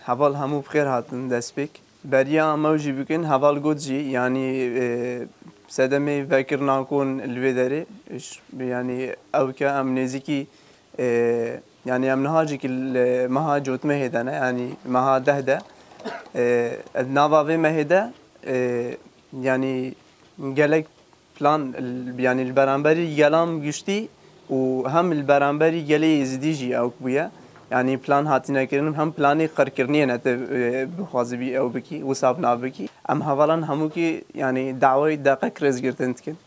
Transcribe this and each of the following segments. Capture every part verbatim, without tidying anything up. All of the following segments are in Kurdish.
Heval hemû bi xêr hatin destpêk. Beriya em ew jî bikin, heval got jî, yanî, e, sedemê vekirina kon li vê derê, ş-, yanî ew ke em nêzîkî, e, yanî em niha jî ki li meha cotmehê de ne, yanî meha deh de, e, nava vê mehê de, e, yanî gelek plan, yanî li beramberî gelan giştî û hem li beramberî gelê Êzidî jî ew bûye. Yanî plan hatine kirin, hem planê qirkiriniyê ne te, e, bixwazî bî ew bikî, wisa bi nav bikî. Em hevalan hemûkî, yanî dawayê deqek rêzgirtin dikin.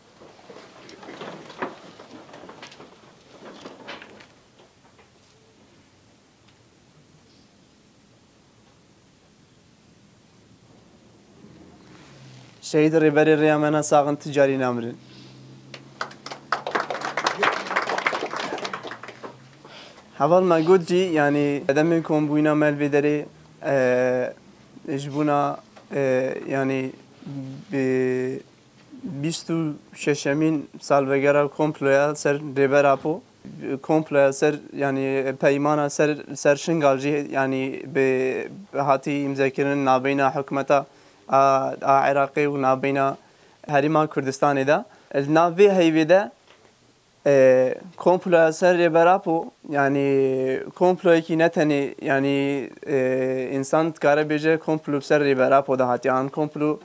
Şehîd Rêberê Rêya me ne sax in, tu carî namirin. Heval me got jî, yanî sedemên kombûyîna me li vê derê, e, ji bona, e, yanî bi bîst û şeşemîn salvegera komploya ser Rêber Apo, komploya ser, yanî peymana ser, ser Şingal jî, yanî bi, bi hatî îmzekirin nabeyna hikûmeta a, a Iraqê û nabeyna Herêma Kurdistanê de. Li nav vê heyvê de, e, komploya ser Rêber Apo, yanî komployekî ne tenê, yanî, e, însan dikare bêje komplo bi ser Rêber Apo de hatiye, an komplo,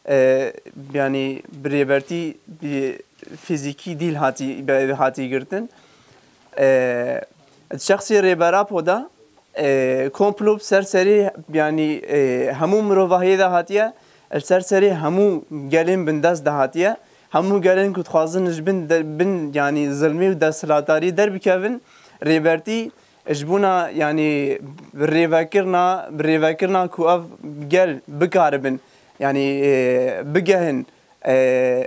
e, yanî bi rêbertî, bi fîzîkî dîl hatî, bi, hatî girtin. E, di şexsê Rêber Apo de, e, komplo bi ser serê, yanî, e, hemû mirovahiyê de hatiye, li ser serê hemû gelên bindest de hatiye. Hemû gelên ku dixwazin ji bin de, bin, yanî zilmê û desthilatdariyê derbikevin, Rêbertî ji bona, yanî rêvekirina, rêvekirina ku ev gel bikaribin, yanî, e, bigehin, e,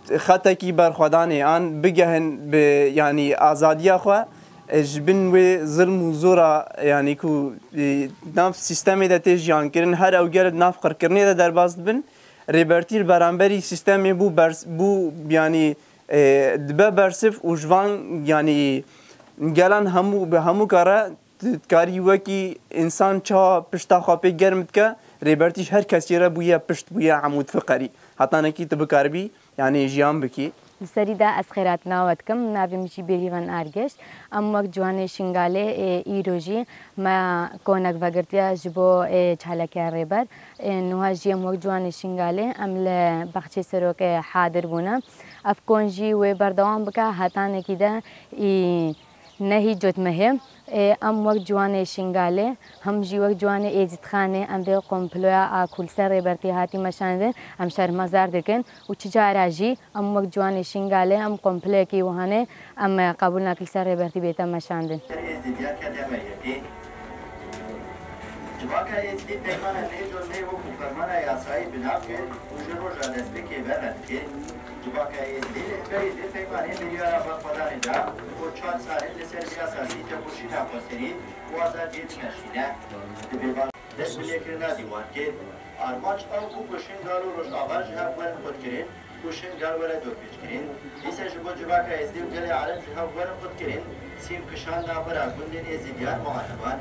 xetekî berxwedanê an bigehin bi, yanî azadiya xwe, e, ji bin wê zilm û zora, yanî ku, e, nav sîstemê de tê jiyan kirin, her ew gel di nav qirkirinê de derbas dibin. Rêbertî li beramberî sîstemê bû bers-, bû, yanî, e, dibe bersiv û ji van, yanî gelan hemû, bi hemû kare tu dikarî wekî însan çawa pişta xwe pê germ dike, Rêbertî ji her kesî re bûye pişt, bûye emûd fiqerî. Hetanekî tu bikaribî, yanî jiyan bikî. Li serî de ez xêratina we dikim. Navê min jî Bêrîvan Ergeş. Em wek ciwanê Şingalê, ê, îro jî me konek vegirtiye ji bo, ê, çalekeya Rêber. Ê, niha jî em wek ciwanê Şingalê em li baxçê Serokê hadir bûne. Ev kon jî wê berdewam bike hetanekî de, î, nehî cotmehê. Ê, em wek ciwanê Şingalê, hem jî wek ciwanê Êzîdxanê, em vê komploya a ku li ser Rêbertî hatî meşandin, em şermezar dikin û çi cara jî em wek ciwanê Şingalê, em komployekî wihanê, em qebûl nakin li ser Rêbertî bête meşandin. Êzîdiya K D M yekê. Civaka Êzidî peymana vê cotmehê wekî fermana yasayî bi nav kir û ji roja destpêkê ve red kir. Civaka Êzidî li hemberî vê peymanê biryara berxwedanê da ku çar sal in li ser vê esasî têkoşîna xweserî û azadiyê dimeşîne. Di vê bar dest bi lêkirina dîwan kir. Armanc ew bû ku Şingal û Rojava ji hev werin qutkirin û Şingal were dorpêçkirin. Dîsa ji bo civaka Êzidî û gelê Ereb ji hev werin qutkirin, sîv kişand navbera gundên Êzîdiyan û Ereban.